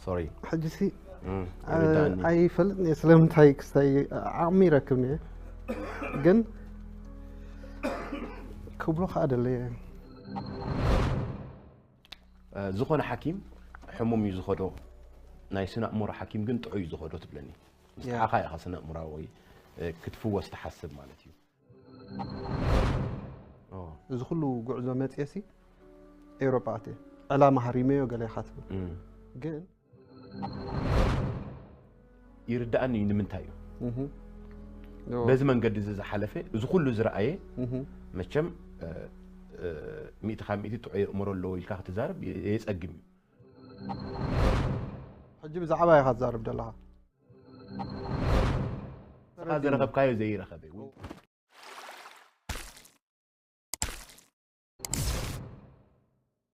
ሶሪ ሕጂ ሲ እም፣ ይርዳእኒ። ኣይፈልጥን እየ ስለምንታይ ክስታይ ዓቕሚ ይረክብኒ እየ ግን ክብሎ ከዓ ደለየ እ፣ ዝኾነ ሓኪም ሕሙም እዩ ዝኸዶ፣ ናይ ስነ ኣእምሮ ሓኪም ግን ጥዑይ እዩ ዝኸዶ ትብለኒ። ምስ ያ። ሓኻ ኢኻ ስነ ኣእምራዊ ወይ እ፣ ክትፍወስ ትሓስብ ማለት እዩ። ኦ፣ እዚ ኩሉ ጉዕዞ መፅኤ ሲ ኤውሮጳ ኣትየ ዕላማ ሃሪመዮ ገለ ኢኻ ትብል እም። ግን ይርዳእኒ እዩ። ንምንታይ እዩ እህ፣ ዶ፣ በዚ መንገዲ እዚ ዝሓለፈ፣ እዚ ኩሉ ዝረኣየ እህ፣ መቸም እ፣ እ፣ ሚእቲ ካብ ሚእቲ ጥዑይ ኣእምሮ ኣለዎ ኢልካ ክትዛረብ የ- የጸግም እዩ። ሕጂ ብዛዕባ ኢኻ ትዛረብ ዘለኻ ንስኻ ዝረኸብካዮ ዘይረኸበ እውን